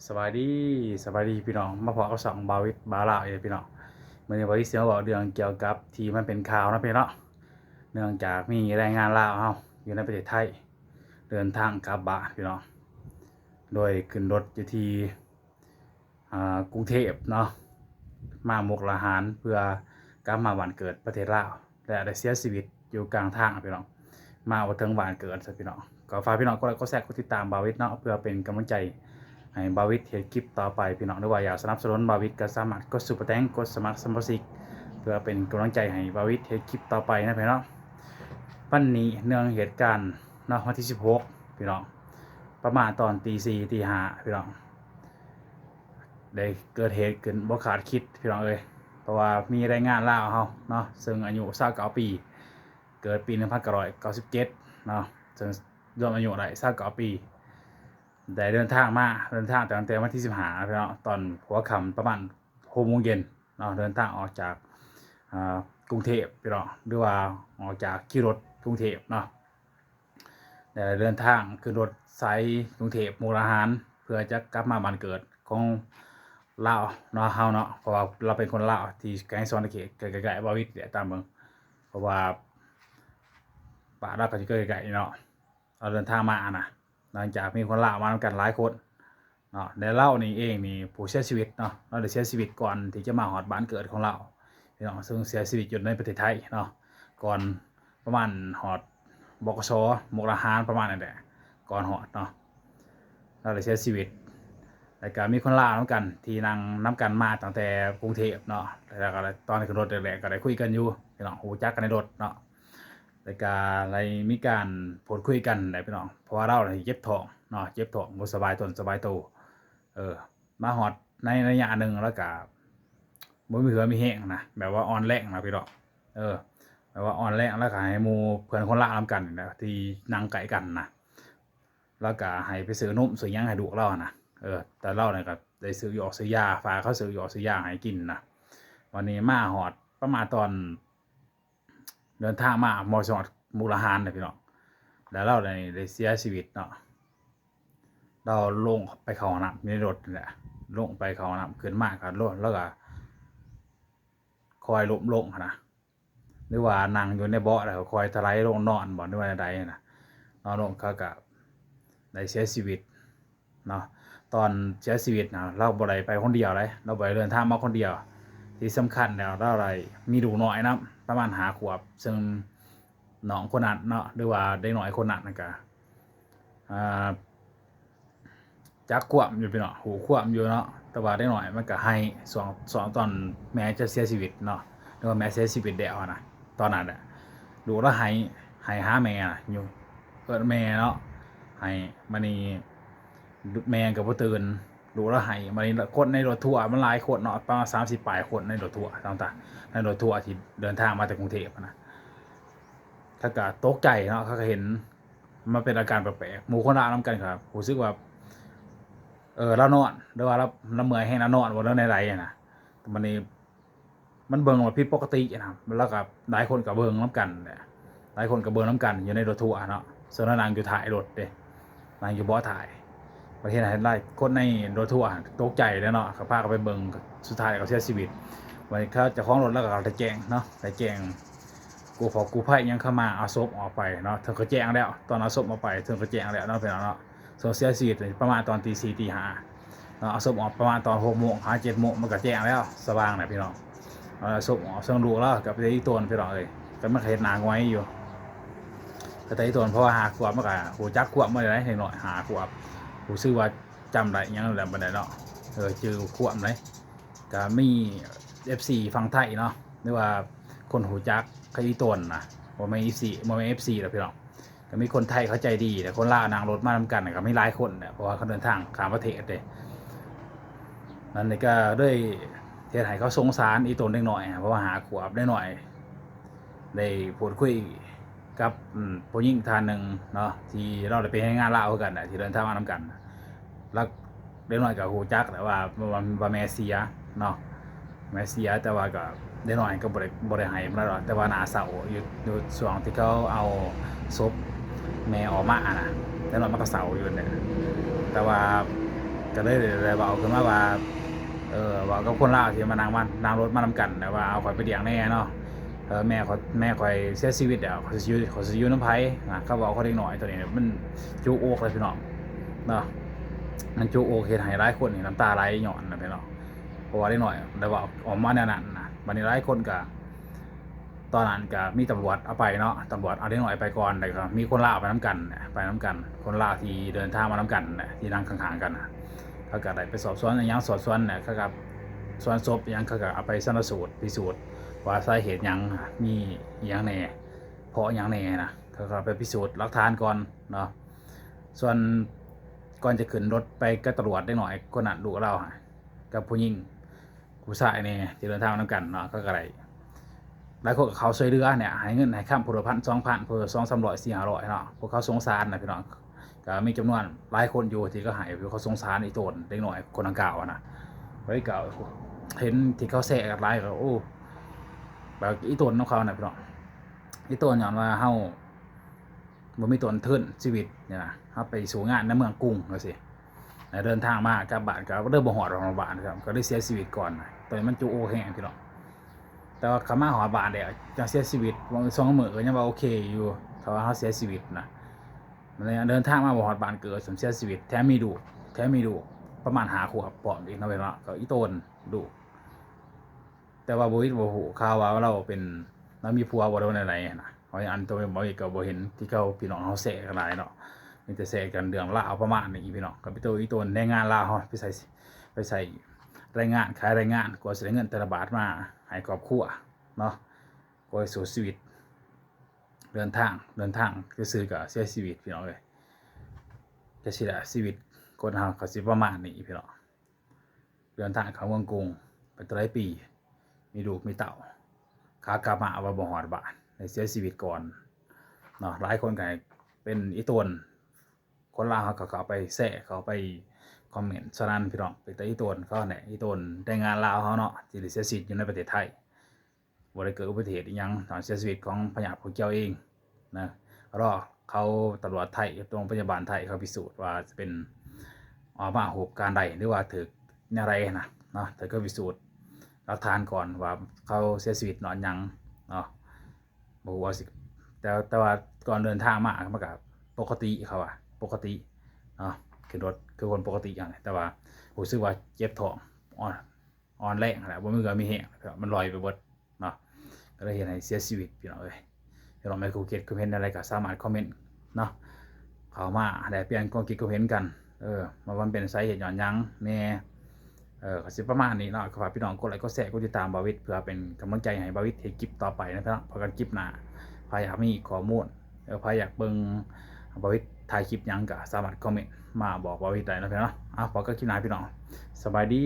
ສະບາຍດີ ສະບາຍດີພີ່ນ້ອງ ມາພໍ້ກັບຊ່ອງບ່າວວິດ ບ່າວລາວອີກແລ້ວພີ່ນ້ອງ. ມື້ນີ້ບ່າວວິດຊິມາເວົ້າເລື່ອງກ່ຽວກັບທີ່ມັນເປັນຂ່າວເນາະພີ່ນ້ອງເນາະ, ເນື່ອງຈາກມີແຮງງານລາວເຮົາຢູ່ໃນປະເທດໄທ ເດີນທາງກັບບ້ານພີ່ນ້ອງ ໂດຍຂຶ້ນລົດຢູ່ທີ່ ອ່າ ກຸງເທບເນາະ ມາມຸກດາຫານ ເພື່ອກັບມາບ້ານເກີດປະເທດລາວ ແລະ ໄດ້ເສຍຊີວິດຢູ່ກາງທາງພີ່ນ້ອງ. ມາບໍ່ເຖິງບ້ານເກີດຊະພີ່ນ້ອງ. ກໍຝາກພີ່ນ້ອງກົດໄລກົດແຊ ກົດຕິດຕາມບ່າວວິດເນາະ ເພື່ອເປັນກຳລັງໃຈໃຫ້ບ່າວວິດເຮັດຄລິບຕໍ່ໄປພີ່ນ້ອງ. ຫຼືວ່າຢາກສະໜັບສະໜູນບ່າວວິດ ກໍສາມາດກົດຊຸບເປີແທັງ ກົດສະໝັກສະມາຊິກ ເພື່ອເປັນກຳລັງໃຈໃຫ້ບ່າວວິດເຮັດຄລິບຕໍ່ໄປນະພີ່ນ້ອງ. ວັນນີ້ເນື່ອງເຫດການເນາະ ວັນທີສິບຫົກພີ່ນ້ອງ ປະມານຕອນຕີສີ່ ຕີຫ້າພີ່ນ້ອງ ໄດ້ເກີດເຫດຂຶ້ນບໍ່ຄາດຄິດພີ່ນ້ອງເອີຍ. ເພາະວ່າມີແຮງງານລາວເຮົາເນາະ ເຊິ່ງອາຍຸຊາວເກົ້າປີ ເກີດປີໜຶ່ງພັນເກົ້າຮ້ອຍເກົ້າສິບເຈັດເນາະ ເຊິ່ງລວມອາຍຸໄດ້ຊາວເກົ້າປີ ໄດ້ເດີນທາງມາ ເດີນທາງຕັ້ງແຕ່ວັນທີສິບຫ້າພີ່ນ້ອງ ຕອນຫົວຄ່ຳປະມານຫົກໂມງເຢັນເນາະ ເດີນທາງອອກຈາກ ອ່າ ກຸງເທບພີ່ນ້ອງ ຫຼືວ່າອອກຈາກຄິວລົດກຸງເທບເນາະ ແລະ ເດີນທາງຂຶ້ນລົດໄຟກຸງເທບ ມຸກດາຫານ ເພື່ອຈະກັບມາບ້ານເກີດຂອງລາວເນາະ ເຮົາເນາະ ເພາະວ່າລາວເປັນຄົນລາວທີ່ແຂວງສະຫວັນນະເຂດ ໃກ້ໆ ບ່າວວິດແຫຼະ ຕາມເບິ່ງ ເພາະວ່າບ້ານລາວກໍຢູ່ໃກ້ໆ ເນາະ. ລາວເດີນທາງມາຫັ້ນນະ ຫຼັງຈາກມີຄົນລາວມານຳກັນຫຼາຍຄົນເນາະ ແລະ ລາວນີ້ເອງນີ້ຜູ້ເສຍຊີວິດເນາະ ລາວໄດ້ເສຍຊີວິດກ່ອນທີ່ຈະມາຮອດບ້ານເກີດຂອງລາວພີ່ນ້ອງ ເຊິ່ງເສຍຊີວິດຢູ່ໃນປະເທດໄທເນາະ ກ່ອນປະມານຮອດ ບກສ ມຸກດາຫານ ປະມານນັ້ນແຫຼະ ກ່ອນຮອດເນາະ ລາວໄດ້ເສຍຊີວິດ. ແລ້ວກະມີຄົນລາວນຳກັນທີ່ນັ່ງນຳກັນມາຕັ້ງແຕ່ກຸງເທບເນາະ ແລ້ວກະຕອນຂຶ້ນລົດແລກໆ ກໍໄດ້ຄຸຍກັນຢູ່ພີ່ນ້ອງ ຮູ້ຈັກກັນໃນລົດເນາະ ແລ້ວກະໄດ້ມີການພູດຄຸຍກັນແຫຼະພີ່ນ້ອງ ເພາະວ່າລາວນີ້ເຈັບທ້ອງເນາະ ເຈັບທ້ອງ ບໍ່ສະບາຍຕົນສະບາຍໂຕ ເອີ ມາຮອດໃນໄລຍະໜຶ່ງ ແລ້ວກະບໍ່ມີເຫື່ອມີແຮງນະ ແບບວ່າອ່ອນແຮງນະພີ່ນ້ອງ ເອີ ແບບວ່າອ່ອນແຮງ ແລ້ວກະໃຫ້ໝູ່ເພື່ອນຄົນລາວນຳກັນນີ້ແຫຼະ ທີ່ນັ່ງໃກ້ກັນນະ ແລ້ວກະໃຫ້ໄປຊື້ນົມຊື້ຫຍັງໃຫ້ລູກລາວນະ ເອີ ແຕ່ລາວນີ້ກະໄດ້ຊື້ຢອກຊື້ຢາ ຝາກເຂົາຊື້ຢອກຊື້ຢາໃຫ້ກິນນະ. ວັນນີ້ມາຮອດປະມານຕອນ ເດີນທາງມາ ມາຮອດມຸກດາຫານນະພີ່ນ້ອງ ແລ້ວລາວໄດ້ ໄດ້ເສຍຊີວິດເນາະ ລາວລົງໄປເຂົ້າຫ້ອງນ້ຳຢູ່ໃນລົດນີ້ແຫຼະ ລົງໄປເຂົ້າຫ້ອງນ້ຳ ຂຶ້ນມາກໍລົງ ລາວກໍຄ່ອຍລົ້ມລົງຫັ້ນນະ ຫຼືວ່ານັ່ງຢູ່ໃນເບາະ ແລ້ວກໍຄ່ອຍຖະໄຫຼລົງນອນບໍ ຫຼືວ່າແນວໃດຫັ້ນນະ ນອນລົງ ເຂົາກໍໄດ້ເສຍຊີວິດ ເນາະ ຕອນເສຍຊີວິດນະ ລາວບໍ່ໄດ້ໄປຄົນດຽວເດ້ ລາວບໍ່ໄດ້ເດີນທາງມາຄົນດຽວ ທີ່ສຳຄັນແລ້ວ ລາວໄດ້ມີລູກນ້ອຍນຳ ປະມານຫ້າຂວບ ເຊິ່ງນ້ອງຄົນນັ້ນເນາະ ຫຼືວ່າເດັກນ້ອຍຄົນນັ້ນນະກະ ອ່າ ຈັກຄວາມຢູ່ພີ່ນ້ອງ ຮູ້ຄວາມຢູ່ເນາະ ແຕ່ວ່າເດັກນ້ອຍມັນກະໄຫ້ ຊ່ວງ ຊ່ວງຕອນແມ່ຈະເສຍຊີວິດເນາະ ຫຼືວ່າແມ່ເສຍຊີວິດແລ້ວຫັ້ນນະ ຕອນນັ້ນແຫຼະ ລູກລາວໄຫ້ ໄຫ້ຫາແມ່ນະ ຢູ່ ເອີ້ນແມ່ເນາະ ໄຫ້ ບາດນີ້ ແມ່ກໍບໍ່ຕື່ນ ລູກລາວໄຫ້ ບາດນີ້ຄົນໃນລົດທົວມັນຫຼາຍຄົນເນາະ ປະມານສາມສິບປາຍຄົນໃນລົດທົວ ຕ່າງໆ ໃນລົດທົວທີ່ເດີນທາງມາແຕ່ກຸງເທບຫັ້ນນະ ເຂົາກໍຕົກໃຈເນາະ ເຂົາກໍເຫັນ ມັນເປັນອາການແປກໆ ໝູ່ຄົນລາວນຳກັນກໍຮູ້ສຶກວ່າ ເອີ ລາວນອນ ຫຼືວ່າລາວ ລາວເມື່ອຍແຮງ ລາວນອນບໍ່ ຫຼືແນວໃດຫັ້ນນະ ບາດນີ້ ມັນເບິ່ງວ່າຜິດປົກກະຕິນະ ແລ້ວກໍຫຼາຍຄົນກໍເບິ່ງນຳກັນແຫຼະ ຫຼາຍຄົນກໍເບິ່ງນຳກັນຢູ່ໃນລົດທົວເນາະ ສ່ວນລາວນັ່ງຢູ່ທ້າຍລົດເດ້ ນັ່ງຢູ່ເບາະທ້າຍ ປະເທດໃຫ້ຫຼາຍຄົນໃນລົດທົວຕົກໃຈແຫຼະເນາະ ກໍພາກັນໄປເບິ່ງ ສຸດທ້າຍກໍເສຍຊີວິດ. ບັດນີ້ເຂົາ ເຈົ້າຂອງລົດລາວກໍໄດ້ແຈ້ງເນາະ ໄດ້ແຈ້ງກູ້ ພວກກູ້ໄພຫຍັງເຂົ້າມາເອົາສົບອອກໄປເນາະ ເຖິງກໍແຈ້ງແລ້ວ ຕອນເອົາສົບອອກໄປ ເຖິງກໍແຈ້ງແລ້ວເນາະ ພີ່ນ້ອງເນາະ. ຊ່ວງເສຍຊີວິດປະມານຕອນຕີສີ່ ຕີຫ້າເນາະ ເອົາສົບອອກປະມານຕອນຫົກໂມງຫາເຈັດໂມງ ມັນກໍແຈ້ງແລ້ວ ສະຫວ່າງແລ້ວພີ່ນ້ອງ. ເອົາສົບອອກ ເຊິ່ງລູກລາວກໍໄປແຕ່ອີ່ຕົນພີ່ນ້ອງເອີຍ ກໍມັນກໍເຮັດໜ້າຫງອຍຢູ່ ກໍແຕ່ອີ່ຕົນ ເພາະວ່າຫ້າຂວບ ມັນກໍຮູ້ຈັກຄວາມໝົດແລ້ວ ເດັກນ້ອຍຫ້າຂວບ ຮູ້ສຶກວ່າຈຳໄດ້ຫຍັງແລ້ວ ບັດໃດເນາະ ເອີ ຈື່ຄວາມເດ້. ກໍມີເອັຟຊີຝັ່ງໄທເນາະ ຫຼືວ່າຄົນຮູ້ຈັກກັບອີ່ຕົນນະ ບໍ່ແມ່ນເອັຟຊີ ບໍ່ແມ່ນເອັຟຊີດອກພີ່ນ້ອງ ກໍມີຄົນໄທເຂົາໃຈດີ ແລະ ຄົນລາວນັ່ງລົດມານຳກັນກໍມີຫຼາຍຄົນແຫຼະ ເພາະວ່າເຂົາເດີນທາງຂ້າມປະເທດເດ້. ອັນນີ້ກໍເລີຍເຮັດໃຫ້ເຂົາສົງສານອີ່ຕົນເດັກນ້ອຍ ເພາະວ່າຫ້າຂວບ ເດັກນ້ອຍ ໄດ້ພູດຄຸຍກັບ ອືມ ຜູ້ຍິງທ່ານໜຶ່ງເນາະ ທີ່ລາວໄດ້ໄປແຮງງານລາວຄືກັນນະ ທີ່ເດີນທາງມານຳກັນ ແລ້ວເດັກນ້ອຍກໍຮູ້ຈັກແຫຼະວ່າ ວ່າ ວ່າແມ່ເສຍເນາະ ແມ່ເສຍ ແຕ່ວ່າກໍເດັກນ້ອຍກໍບໍ່ໄດ້ ບໍ່ໄດ້ໄຫ້ປານໃດດອກ ແຕ່ວ່າໜ້າເສົ້າຢູ່ ຢູ່ຊ່ວງທີ່ເຂົາເອົາສົບແມ່ອອກມາຫັ້ນນະ ເດັກນ້ອຍມັນກໍເສົ້າຢູ່ຫັ້ນແຫຼະ ແຕ່ວ່າ ກໍເລີຍໄດ້ເວົ້າຂຶ້ນມາວ່າ ເອີ ເວົ້າກັບຄົນລາວທີ່ມານັ່ງ ມານັ່ງລົດມານຳກັນ ແບບວ່າເອົາຂ້ອຍໄປລ້ຽງແດ່ເນາະ ເອີ ແມ່ຂ້ອຍ ແມ່ຂ້ອຍເສຍຊີວິດແລ້ວ ຂ້ອຍຊິຢູ່ ຂ້ອຍຊິຢູ່ນຳໃຜນະ. ຄຳເວົ້າຂອງເດັກນ້ອຍໂຕນີ້ມັນຈຸກອົກເລີຍພີ່ນ້ອງເນາະ ມັນຈຸກອົກ ເຮັດໃຫ້ຫຼາຍຄົນນີ້ນ້ຳຕາໄຫຼຍ້ອນນະພີ່ນ້ອງ ເພາະວ່າເດັກນ້ອຍໄດ້ເວົ້າອອກມາແນວນັ້ນນະ. ບາດນີ້ຫຼາຍຄົນກໍ ຕອນນັ້ນກໍມີຕຳຫຼວດເອົາໄປເນາະ ຕຳຫຼວດເອົາເດັກນ້ອຍໄປກ່ອນ ແລ້ວກໍມີຄົນລາວໄປນຳກັນ ໄປນຳກັນ ຄົນລາວທີ່ເດີນທາງມານຳກັນ ທີ່ນັ່ງຂ້າງໆກັນນະ ເຂົາກໍໄດ້ໄປສອບສວນອີ່ຫຍັງ ສອບສວນນະ ເຂົາກໍສວນສົບອີ່ຫຍັງ ເຂົາກໍເອົາໄປຊັນນະສູດ ພິສູດວ່າສາເຫດຫຍັງ ມີອີ່ຫຍັງແດ່ ເພາະຫຍັງແດ່ນະ ເຂົາກໍໄປພິສູດຫຼັກຖານກ່ອນເນາະ. ສ່ວນກ່ອນຈະຂຶ້ນລົດໄປກັບຕຳຫຼວດ ເດັກນ້ອຍຄົນນັ້ນ ລູກລາວ ກັບຜູ້ຍິງ ຜູ້ຊາຍແດ່ ທີ່ເດີນທາງມານຳກັນເນາະ ເຂົາກໍໄດ້ ຫຼາຍຄົນກໍເຂົ້າຊ່ວຍເຫຼືອແດ່ ໃຫ້ເງິນໃຫ້ຄຳ ຜູ້ລະພັນ ສອງພັນ ຜູ້ລະສອງສາມຮ້ອຍ ສີ່ຫ້າຮ້ອຍເນາະ. ພວກເຂົາສົງສານນະພີ່ນ້ອງ ກໍມີຈຳນວນຫຼາຍຄົນຢູ່ທີ່ເຂົາໃຫ້ ເພາະເຂົາສົງສານອີ່ຕົນເດັກນ້ອຍຄົນດັ່ງກ່າວນະ. ຂ້ອຍກໍເຫັນທີ່ເຂົາແຊກັນຫຼາຍ ກໍ ໂອ້ ແບບອີ່ຕົນນຳເຂົານະພີ່ນ້ອງ ອີ່ຕົນຍ້ອນວ່າເຮົາ ບໍ່ມີຕົ້ນທຶນຊີວິດນີ້ນະ ເຮົາໄປສູ້ງານໃນເມືອງກຸງຈັ່ງຊີ້ ແລ້ວເດີນທາງມາກັບບ້ານກໍເລີຍບໍ່ຮອດບ້ານ ກໍເລີຍເສຍຊີວິດກ່ອນ. ໂຕນີ້ມັນຈຸກອົກແຮງພີ່ນ້ອງ ແຕ່ວ່າຄັນມາຮອດບ້ານແລ້ວຈັ່ງເສຍຊີວິດ ມື້ສອງມື້ກໍຍັງວ່າໂອເຄຢູ່ ຖ້າວ່າເຮົາເສຍຊີວິດນະ ເດີນທາງມາບໍ່ຮອດບ້ານເກີດ ສ່ຳເສຍຊີວິດ ແຖມມີລູກ ແຖມມີລູກປະມານຫ້າຂວບພ້ອມອີກເນາະ ເວລາກໍອີ່ຕົນລູກ ແຕ່ວ່າບໍ່ວິດບໍ່ຮູ້ຂ່າວວ່າລາວເປັນ ລາວມີຜົວບໍ່ ຫຼືວ່າແນວໃດຫັ້ນນະ. ເຮົາອັນໂຕເອງບໍ່ ກໍບໍ່ເຫັນທີ່ເຂົາ ພີ່ນ້ອງເຮົາແຊກັນຫຼາຍເນາະ ມີແຕ່ແຊກັນເລື່ອງລາວປະມານນີ້ພີ່ນ້ອງ. ກໍໄປໂຕອີ່ຕົນແຮງງານລາວເຮົາ ໄປໃສ່ ໄປໃສ່ແຮງງານ ຂາຍແຮງງານ ກວ່າຊິໄດ້ເງິນແຕ່ລະບາດມາໃຫ້ຄອບຄົວເນາະ ກວ່າຊິສູ້ຊີວິດ ເດີນທາງ ເດີນທາງຊື່ໆກໍເສຍຊີວິດພີ່ນ້ອງເອີຍ. ຈັ່ງຊີ້ລະ ຊີວິດຄົນເຮົາກໍຊິປະມານນີ້ພີ່ນ້ອງ. ເດີນທາງເຂົ້າເມືອງກຸງໄປເທົ່າໃດປີ ມີລູກມີເຕົ້າ ຂາກັບມາວ່າບໍ່ຮອດບ້ານ ໄດ້ເສຍຊີວິດກ່ອນເນາະ. ຫຼາຍຄົນກໍເປັນອີ່ຕົນ ຄົນລາວເຮົາກໍເຂົ້າໄປແຊ ເຂົ້າໄປຄອມເມັນສະນັ້ນພີ່ນ້ອງ ເປັນຕາອີ່ຕົນເຂົາແຫຼະ ອີ່ຕົນແຮງງານລາວເຮົາເນາະ ທີ່ໄດ້ເສຍຊີວິດຢູ່ໃນປະເທດໄທ ບໍ່ໄດ້ເກີດອຸບັດຕິເຫດອີ່ຫຍັງ ການເສຍຊີວິດຂອງພະຍາດຜູ້ກ່ຽວເອງນະ. ລໍເຂົາ ຕຳຫຼວດໄທ ໂຮງພະຍາບານໄທເຂົາພິສູດວ່າຈະເປັນ ອອກມາຮູບການໃດ ຫຼືວ່າຖືກແນວໃດນະເນາະ ເຂົາກໍພິສູດຫຼັກຖານກ່ອນວ່າເຂົາເສຍຊີວິດຍ້ອນຫຍັງເນາະ. ບໍ່ຮູ້ວ່າຊິ ແຕ່ ແຕ່ວ່າກ່ອນເດີນທາງມາມັນກໍປົກກະຕິ ເຂົາວ່າປົກກະຕິເນາະ ຂຶ້ນລົດຄືຄົນປົກກະຕິຫັ້ນແຫຼະ ແຕ່ວ່າຮູ້ສຶກວ່າເຈັບທ້ອງ ອ່ອນ ອ່ອນແຮງຫັ້ນແຫຼະ ບໍ່ມີເຫື່ອມີແຮງ ມັນລອຍໄປເບິດເນາະ ກໍເລີຍເຮັດໃຫ້ເສຍຊີວິດພີ່ນ້ອງເອີຍ. ພີ່ນ້ອງມີຄວາມຄິດຄວາມເຫັນແນວໃດກໍສາມາດຄອມເມັນເນາະ ເຂົ້າມາແລກປ່ຽນຄວາມຄິດຄວາມເຫັນກັນ ເອີ ວ່າມັນເປັນສາເຫດຍ້ອນຫຍັງແດ່ ເອີ ກໍຊິປະມານນີ້ເນາະ. ກໍຝາກພີ່ນ້ອງກົດໄລກົດແຊກົດຕິດຕາມບ່າວວິດ ເພື່ອເປັນກຳລັງໃຈໃຫ້ບ່າວວິດເຮັດຄລິບຕໍ່ໄປນະພີ່ນ້ອງ. ພໍກັນຄລິບໜ້າ ໃຜຢາກມີຂໍ້ມູນ ເອີ ໃຜຢາກເບິ່ງບ່າວວິດຖ່າຍຄລິບຫຍັງກໍສາມາດຄອມເມັນມາບອກບ່າວວິດໄດ້ນະພີ່ນ້ອງ. ເອົາ ພໍກັນຄລິບໜ້າພີ່ນ້ອງ ສະບາຍດີ.